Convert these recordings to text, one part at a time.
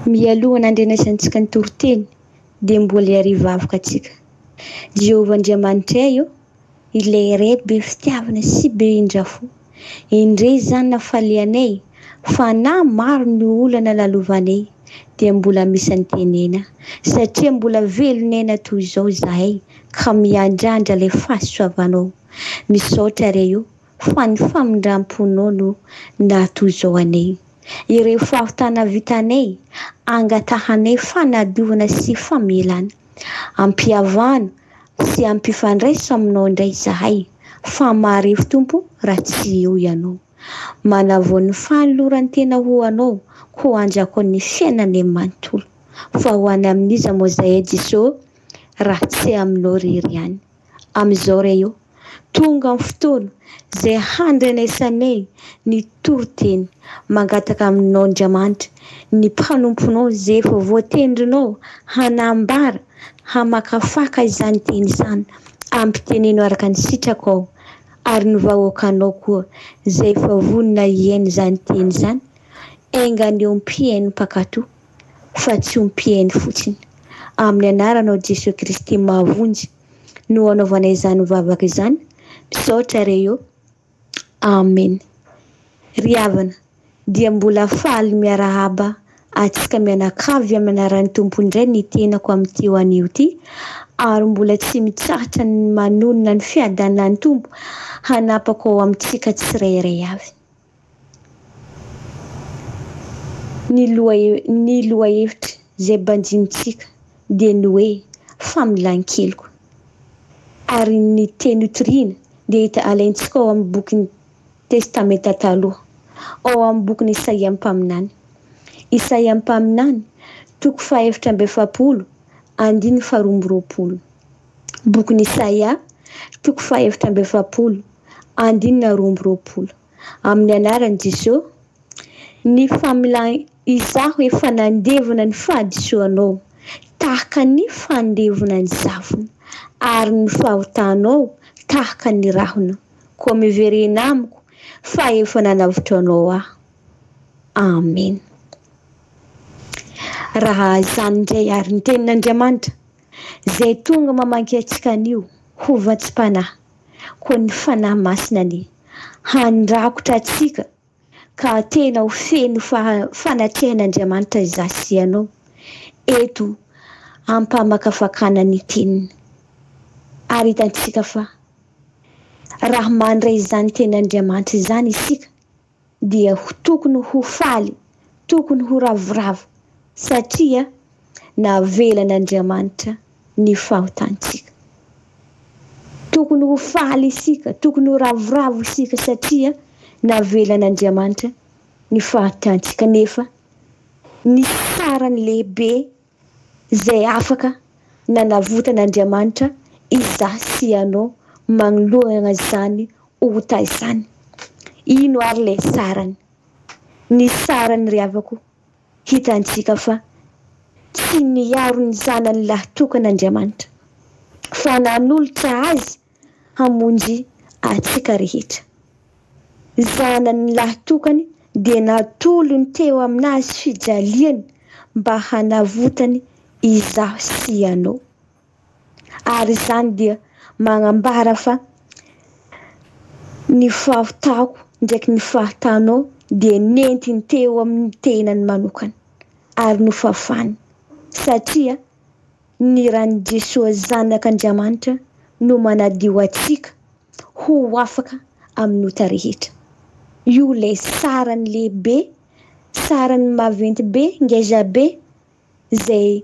Mialoha ny handrenesantsika ny toriteny dia mbola hiarivavaka antsika. Jehovah Andriamanitray ô, ilay Ray be fitiavana sy be indrafo. Endrey izany nafalianay fa na maro ny olana lalovanay dia mbola misy antenena satria mbola velon'aina toy izao izahay ka miandrandra ilay fahasoavanao. Misaotra Ray ô fa ny famindram-ponao no naha toy izao anay. Ireo fahotana vitanay, angatahanay fanadiovana sy famelana. Ampihavano sy ampifandraiso aminao indray izahay fa marefo Tompo raha tsy eo Ianao. Manavao ny fanoloran-tena ho Anao koa anjakao ny fiainanay manontolo. Fa ho any amin'iza moa izahay Jeso raha tsy aminao irery ihany. Amin'izao re io, tonga ny fotoana izay handrenesanay ny toriteny mangataka aminao Andriamanitra, ny mpanomponao izay efa voatendrinao hanambara, hamakafaka izany teny izany, ampiteneno araka ny sitrakao, ary ny vahoakanao koa izay efa vonona hihaino izany teny izany, enga anie ho mpihaino mpankatò fa tsy ho mpihaino fotsiny. Amin'ny anaranao Jesoa Kristy mahavonjy no anaovana izany vavaka izany. Misaotra re ô. Amen. Ry havana, dia mbola faly miarahaba antsika mianakavy amin'ny anaran'ny Tompo indray ny tenako amin'ity anio ity, ary mbola tsy mitsahatra ny manonona ny fiadanan'ny Tompo hanapaka ao amintsika tsirairay avy. Ny loha ny lohahevitra izay banjinintsika dia ny hoe famelan-keloka. Ary ny teny hotorina dia hita alaintsika ao amin'ny bokin'ny Testamenta Taloha, ao amin'ny bokin'i Isaia mpaminany. Isaia mpaminany, toko fahaefatra amby 40, andininy faha 22. Bokin'i Isaia, toko faha 44, andininy 22. Amin'ny anaran'i Jesosy, ny famelan izaho efa nandevona ny fahadisoanao tahaka ny fandevona ny zavona, ary ny fahotanao tahaka ny rahona. Koa miverena amiko fa efa nanavotra anao aho. Amen. Raha izany indray ary ny tenin'Andriamanitra, izay tonga mamangy antsika anio ho vatsim-panahy, koa ny Fanahy Masina anie handrakotra antsika ka tena ho feno fanatrehan'Andriamanitra izaho sy ianao eto ampamakafakana ny teniny. Ary hitantsika fa raha mandray izany tenin'Andriamanitra izany isika dia tokony ho faly, tokony ho ravoravo satria navelan'Andriamanitra ny fahotantsika. Tokony ho faly isika, tokony ho ravoravo isika satria navelan'Andriamanitra ny fahotantsika nefa ny sarany lehibe izay afaka nanavotan'Andriamanitra izaho sy ianao manoloana izany ota izany. Ino ary ilay sarany? Ny sarany ry havako hitantsika fa tsy niaro ny zanany lahy tokana Andriamanitra fa nanolotra azy hamonjy antsika rehetra. Zanany lahy tokany dia natolony teo aminazy fijaliany mba hanavotany izaho sy ianao. Ary izany dia magnambara fa ny fahotako ndraiky ny fahotanao dia nentiny teo amin'ny tenany manokana ary nofafany satria ny ran'i Jesoa zanak'Andriamanitra no manadio antsika ho afaka amin'ny ota rehetra. Io ilay sarany lehibe, sarany maventy be, ngeza be izay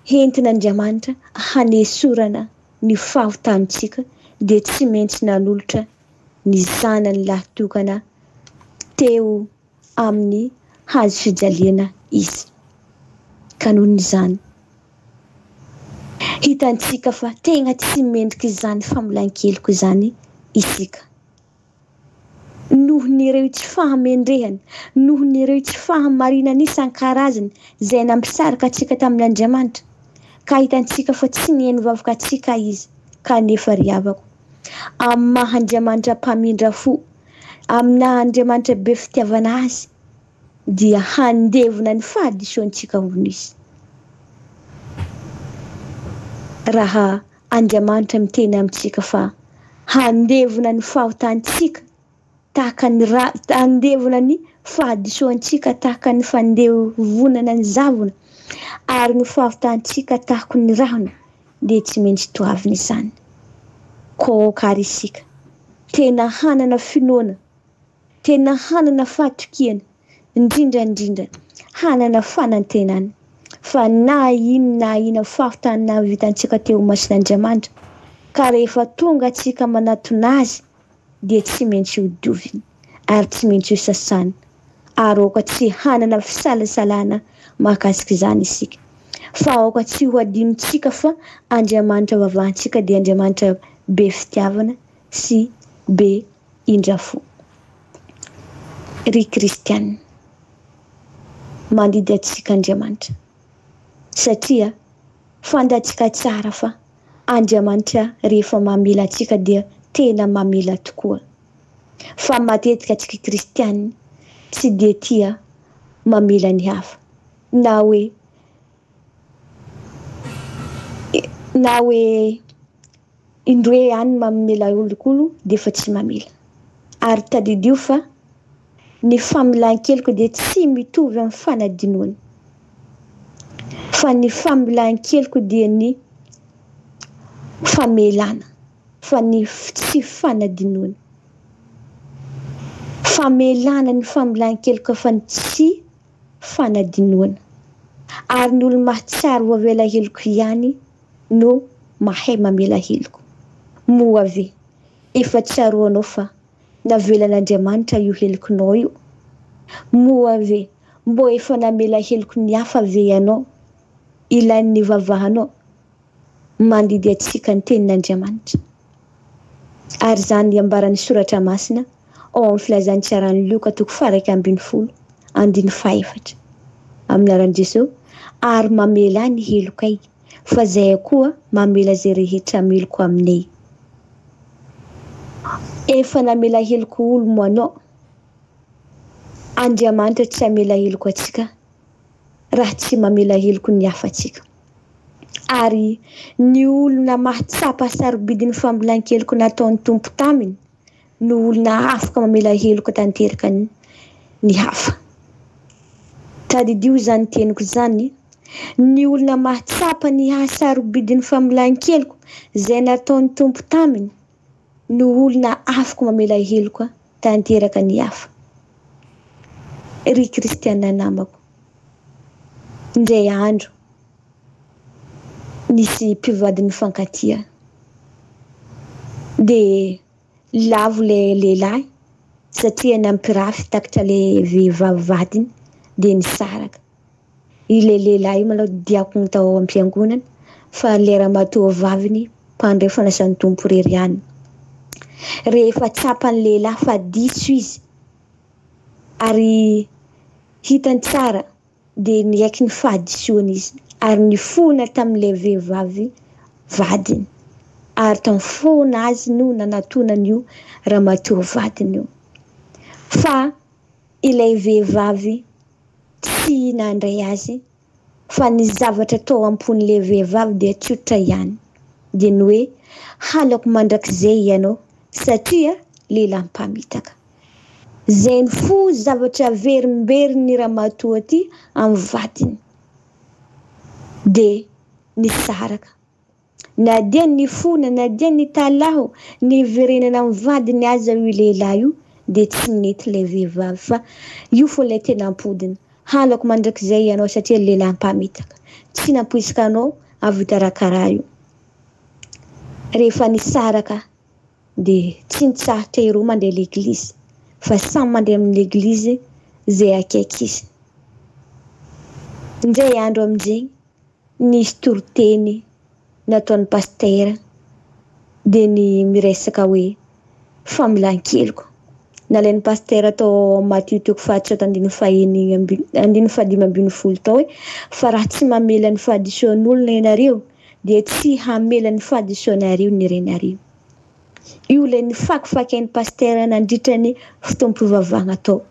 entin'Andriamanitra hanesorana ny fahotantsika dia tsy maintsy nanolotra ny zanany lahy tokana teo amin'ny hazo fijaliana izy. Ka noho izany, hitantsika fa tegna tsy mendrika izany famolan-keloka izany isika. Noho ny ireo tsy fahamendrehana, noho ny ireo tsy fahamarinana isan-karazany izay nampisaraka antsika tamin'Andriamanitra, ka hitantsika fa tsy nihaino vavaka antsika izy, kanefa ry havako, amin'ny maha Andriamanitra mpamindra fo, amin'ny naha Andriamanitra be fitiavana azy, dia handevona ny fahadisoantsika hono Izy. Raha Andriamanitra miteny amintsika fa handevona ny fahotantsika tahaka ny ra, handevona ny fahadisoantsika tahaka ny fandevonana ny zavona, ary ny fahotantsika tahaka ny rahona, dia tsy maintsy toavina izany. Koa aoka àry isika tena hanana finoana, tena hanana fahatokiana, indrindra indrindra hanana fanantenana fa na inona na inona fahotana nahavitantsika teo imason'Andriamanitra, ka rehefa tonga antsika manatona Azy dia tsy maintsy ho dioviny ary tsy maintsy ho sasany, ary aoka tsy hanana fisalasalana mahakasika izany isika, fa aoka tsy ho adinontsika fa Andriamanitra vavahantsika dia Andriamanitra be fitiavana sy be indra-fo. Ry kristiana, mandidy antsika Andriamanitra, satria fantatsika tsara fa Andriamanitra rehefa mamela antsika dia tena mamela tokoa. Fa matetika antsika kristiana tsy dia tia mamela ny hafa, na hoe na hoe indroa ihany mamela olokolo dia efa tsy mamela. Ary tadidio fa ny famelan-keloka dia tsy mitovy amin'ny fanadinoana. Fa ny famelan-keloka dia ny famelana, fa ny tsy fanadinoana. Famelana ny famelan-keloka fa ny tsy fanadinoana. Ary ny olo-mahatsiaro voavela heloka ihany no mahay mamela heloka. Moa ve efa tsaroanao fa navelan'Andriamanitra io helokinao io? Moa ve mbô efa namela heloky ny hafa ve ianao? Ilain'ny vavahanao mandidy antsika ny tenin'Andriamanitra. Ary izany ambaran'ny Soratra Masina ao amin'ny Filazantsaran'i Lioka toko faha-11 andininy fahaefatra. Amin'ny anaran'i Jesoa, ary mamelà ny helokay, fa zahay koa mamela izay rehetra meloka aminay. Efa namela heloka olo anao. Andriamanitra tsy hamela heloka antsika raha tsy mamela heloka ny hafa antsika. Ary ny olona mahatsapa hasarobidin'ny fambolan-keloka nataon'ny Tompo taminy no olona afaka mamela heloka tanteraka ny hafa. Tadidio izany teniko izany, ny olona mahatsapa ny hasarobidin'ny famelan-keloka izay nataon'ny Tompo taminy no olona afaka mamela heloka tanteraka ny hafa. Ry kristiana namako, indray andro nisy mpivady nifankatia dia lavo ilay lehilahy satria nampirafy takatra ilay vehivavy vadiny dia nisaraka. Ilay lehilahy io malao diakona tao am-piangonana fa ilay ramatoa vaviny mpandray fanasan'ny Tompo irery ihany. Rehefa tsapan'ny lehilahy fa diso izy ary hitany tsara dia niaiky ny fahadisoany izy ary nifona tamin'ilay vehivavy vadiny ary tamin'ny foana azy no nanatonany io ramatoa vadiny io. Fa ilay vehivavy tsy nandray azy fa ny zavatra tao am-pon'ilay vehivavy dia tsotra ihany, dia ny hoe halako mandrakizay ianao satria lehilahy mpamitaka. Izay ny fo zavatra averimberin'ny ramatoa ty amin'ny vadiny dia nisaraka. Na dia nifona na dia nitalaho niverenana amin'ny vadiny aza io lehilahy io dia tsy nety ilay vehivavy fa io fo ilay tena ampodiny. Halako mandrakizay ianao satria lehilahy mpamitaka. Tsy nampoiziko anao hahavita raha karaha io. Rehefa nisaraka dia tsy nitsahatra ireo mandeha l'église fa samy mandeha amin'ny l'église izay akaiky izy. Indray andro amin'izay nisy toriteny nataon'ny pastera dia ny miresaka hoe famelan-keloka. Nalain'ny pastera tao Matio toko fahatsota andininy fahenina amby andininy fahadimy ambin'ny folo tao hoe fa raha tsy mamela ny fahadisoan'olona ianareo dia tsy hamela ny fahadisoanareo ny renareo. Io ilay nifakifakian'ny pastera nandritra ny fotoam-pivavahana tao.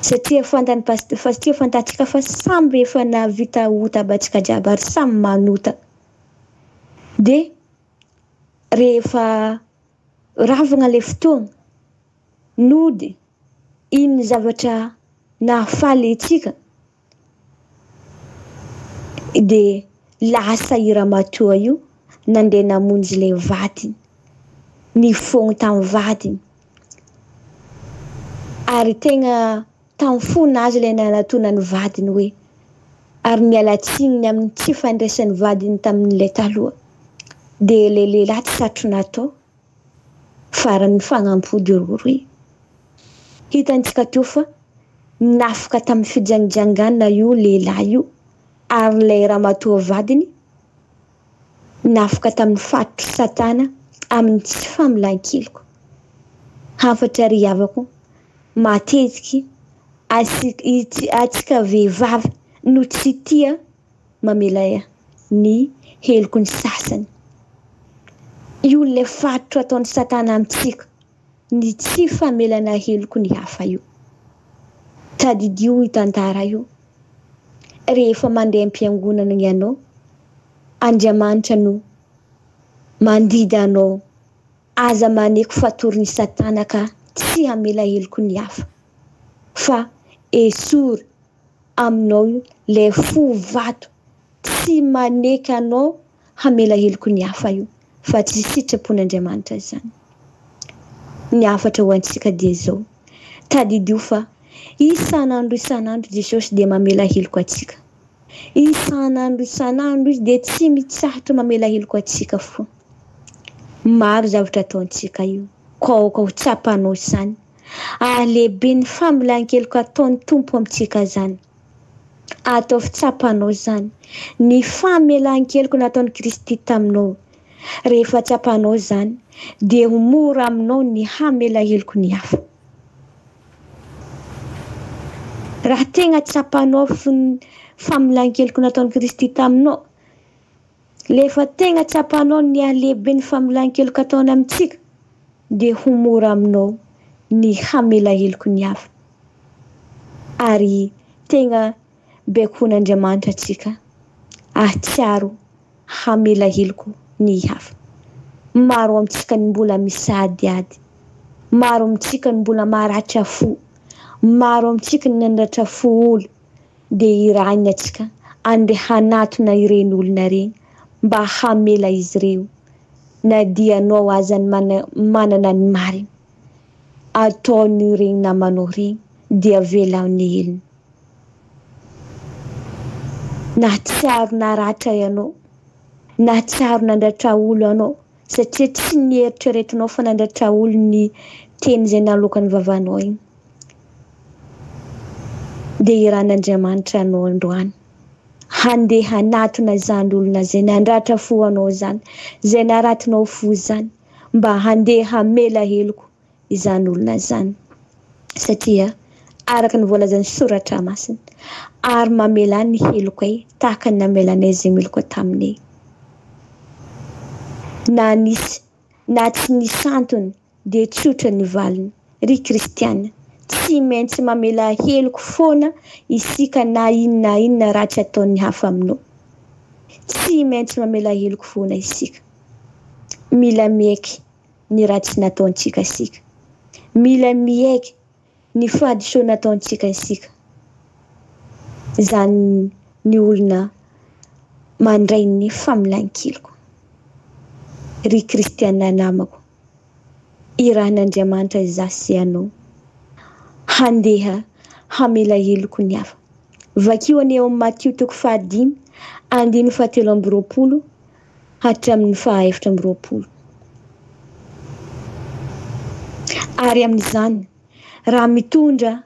Satria fantany past satria fantatsika fa samby efa nahavita ota aby antsika jiaby ary samy manota. Dia rehefa ravagna le fotoagna, nody iny zavatra nahafaly antsika dia lasa i ramatoa io nandeha namonjy le vadiny, nifogno tamin'ny vadiny. Ary tegna tamin'ny fo-nazy ilay nanatona ny vadiny hoe, ary niala tsiny ny amin'ny tsy fandraisan'ny vadiny tamin'ilay taloha. Dia ilay lehilahy tsy satry natao, farany nifagnampody roroy. Hitantsika teo fa nafaka tamin'ny fijangijangana io lehilahy io, ary ilay ramatoa vadiny Nafaka tamin'ny fatotr'i Satana amin'ny tsy famelan-keloka. Hafatra ry havako, matetiky antsika vehivavy no tsy tia mamela ny heloky ny sasany. Io ilay fatotra ataon'i Satana amintsika, ny tsy famelana heloky ny hafa io. Tadidio io tantara io, rehefa mandeha am-piangonana ianao, Andriamanitra no mandidy anao, aza maneky fatorin'i satana ka tsy hamela heloky ny hafa, fa esory aminao ilay fo vato tsy maneky anao hamela heloky ny hafa io, fa tsy sitrapon'Andriamanitra izany. Ny hafatra ho antsika dia izao, tadidio fa isan'andro isan'andro Jesosy dia mamela heloka antsika. Isan'andro isan'andro Izy dia tsy mitsahatra mamela heloka antsika foana. Maro zavatra ataontsika io, koa aoka ho tsapanao izany. Ary lehibe ny famelan-keloka ataon'ny Tompo amintsika izany. Ataovy tsapanao izany, ny famelan-keloka nataon'i Kristy taminao. Rehefa tsapanao izany, dia ho mora aminao ny hamela heloka ny hafa. Raha tegna tsapanao ny famelan-keloka nataon'i Kristy taminao, le efa tegna tsapanao ny halehiben'ny famelan-keloka ataony amintsika, dia ho mora aminao ny hamela heloky ny hafa. Ary tegna baikoin'Andriamanitra antsika hahatsiaro hamela heloka ny hafa. Maro amintsika ny mbola misadiady. Maro amintsika ny mbola maratra fo. Maro amintsika ny nandratra fo olo. Dia irahina antsika andeha hanatona ireny olona ireny mba hamela izy ireo. Na dia anao aza ny manana ny marina. Ataon'ireny namanao ireny dia avelao ny helony. Nahatsiaro naratra ianao, nahatsiaro nandratra olo ianao satria tsy nieritreretinao fa nandratra olo ny teny izay naloakan'ny vavanao igny. Dia iran'Andriamanitra anao androany handeha hanatona izany olona izay nandratra fo anao izany, izay naratinao fo izany, mba handeha hamela heloka izany olona izany, satria araka ny voalazan'ny Soratra Masina, Ary mamelà ny helokay tahaka ny namelanay izay meloka taminay. Na nisy na tsy nisy antony dia tsotra ny valiny, ry kristiana, tsy maintsy mamela heloka foana isika na inona na inona ratsy ataon'ny hafa aminao. Tsy maintsy mamela heloka foana isika. Mila miaiky ny ratsy nataontsika isika. Mila miaiky ny fahadisoana nataontsika isika. Izany ny olona mandray ny famelan-keloka. Ry kristiana namako, irahan'Andriamanitra izaho sy ianao handeha hamela heloka ny hafa. Vakio anie ao amin'ny Matio toko fahadimy andininy fahatelo amby roapolo hatramin'ny faha-24. Ary amin'izany, raha mitondra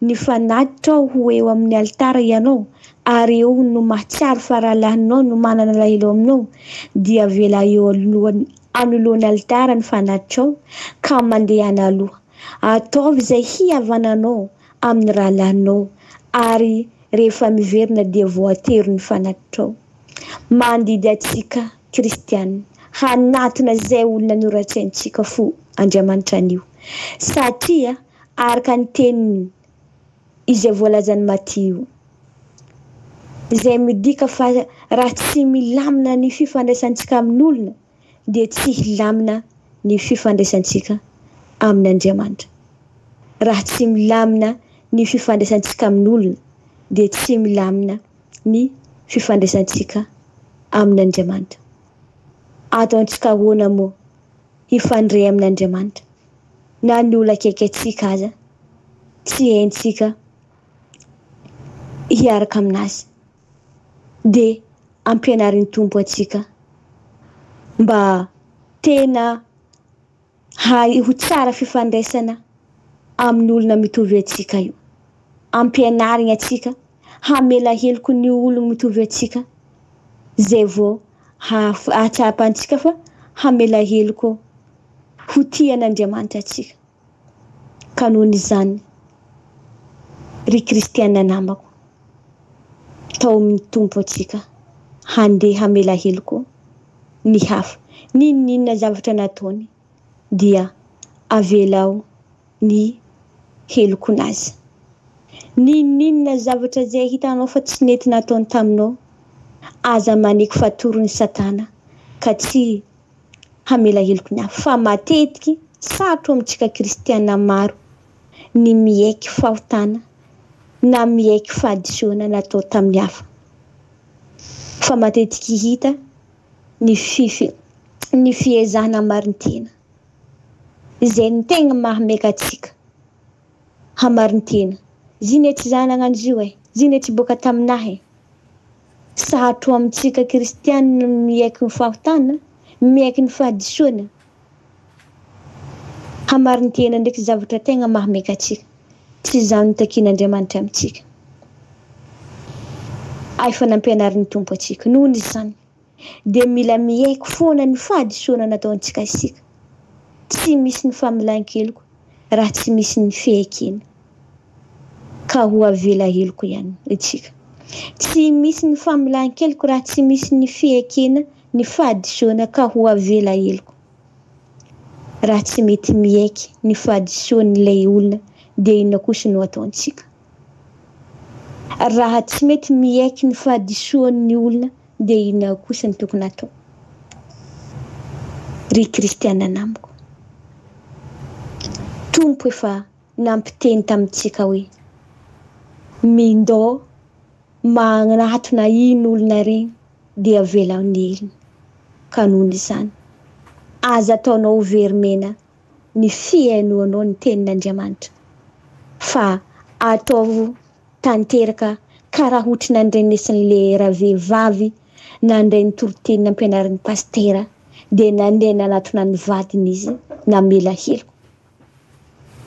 ny fanatitrao ho eo amin'ny alitara ianao, ary eo no mahatsiaro fa rahalahinao no manana alahelo aminao, dia avela eo anoloan'ny anoloan'ny alitara ny fanatitrao, ka mandehana aloha. Ataovy izay hihavananao amin'ny rahalahinao, ary rehefa miverina dia voatery ny fanatitrao. Mandidy antsika kristiana hanatona izay olona noratsaintsika fo Andriamanitra anio, satria araka ny teniny. Izay voalazan'i Matio. Izay midika fa raha tsy milamina ny fifandraisantsika amin'olona dia tsy hilamina ny fifandraisantsika amin'Andriamanitra. Raha tsy milamina ny fifandraisantsika amin'olona dia tsy milamina ny fifandraisantsika amin'Andriamanitra. Ataontsika ahoana moa hifandray amin'Andriamanitra na ny olona akaiky antsika aza tsy haintsika hiaraka aminazy dia ampianarin'ny Tompo antsika mba tena hahay ho tsara fifandraisana amin'ny olona mitovy antsika io. Ampianariny antsika hamela heloka ny olona mitovy antsika izay vao hahatsapantsika fa hamela heloka ho tia an'Andriamanitra antsika. Ka noho izany, ry kristiana namako, tao amin'ny Tompo antsika handeha hamela heloka ny hafa. N'inon'inona zavatra nataony dia avelao ny helokon'azy. N'inon'inona zavatra izay hitanao fa tsy nety nataony taminao, aza maneky fatoron'ny Satana ka tsy hamela heloka ny hafa. Fa matetiky sarotra amintsika kristiana maro ny miaiky fahotana na miaiky fahadisoana natao tamin'ny hafa. Fa matetiky hita ny fify ny fiezahana marin-tena izay ny tegna mahameka antsika hamarin-tena. Ziny tsy za nagnano izy io e, ziny tsy boaka taminahy e. Sarotro amintsika kristiana miaiky ny fahotana, miaiky ny fahadisoana. Hamarin-tena ndraiky zavatra tegna mahameka antsika. Tsy izany no takian'Andriamanitra amintsika. Efa nampianarin'ny Tompo antsika. Noho izany dia mila miaiky foana ny fahadisoana nataontsika isika. Tsy misy ny famelan-keloka raha tsy misy ny fiaikena. Ka ho avela heloka ihany isika. Tsy misy ny famelan-keloka raha tsy misy ny fiaikena ny fahadisoana ka ho avela heloka. Raha tsy mety miaiky ny fahadisoan'ilay olona dia inona kosa no ataontsika? Raha tsy mety miaiky ny fahadisoan'ny olona dia inona kosa no tokony atao? Ry kristiana namako, Tompo efa nampiteny tamintsika hoe mindao manatona iny olona ireny dia avelao ny helony. Ka noho izany, aza ataonao verimena ny fihainoanao ny tenin'Andriamanitra, fa ataovy tanteraka karaha ohatry nandrenesan'ilay ravehivavy nandray ny toriteny nampianarin'ny pastera dia nandeha nanatona ny vadiny izy namela heloka.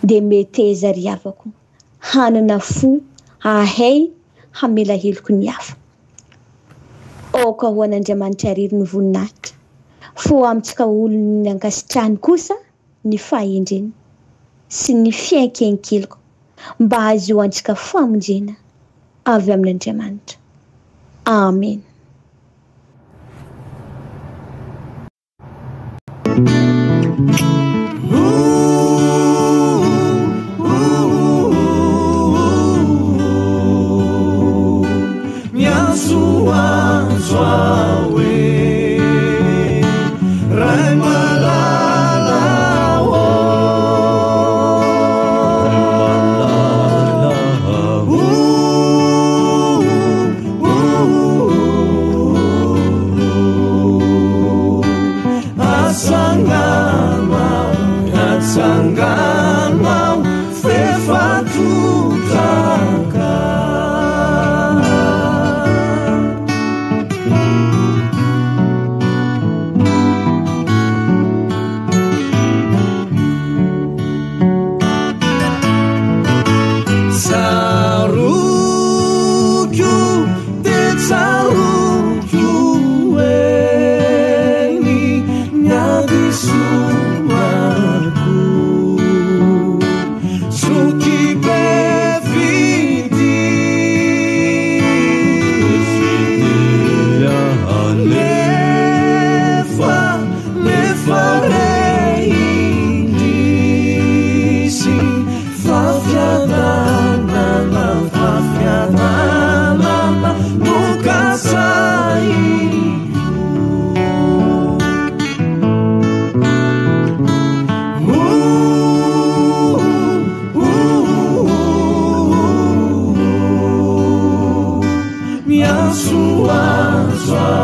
Dia meteza ry havako hanana fo hahay hamela heloka ny hafa. Aoka ho an'Andriamanitra irery ny voninahitra. Fo amintsika olona ankasitrahany kosa ny fahendrena sy ny fiaiken-keloka mba hahazoantsika famonjena avy amin'Andriamanitra. Amen. Miantso antso aho e, Ray malala ô. Ray malala ô, ô, ô. Antso.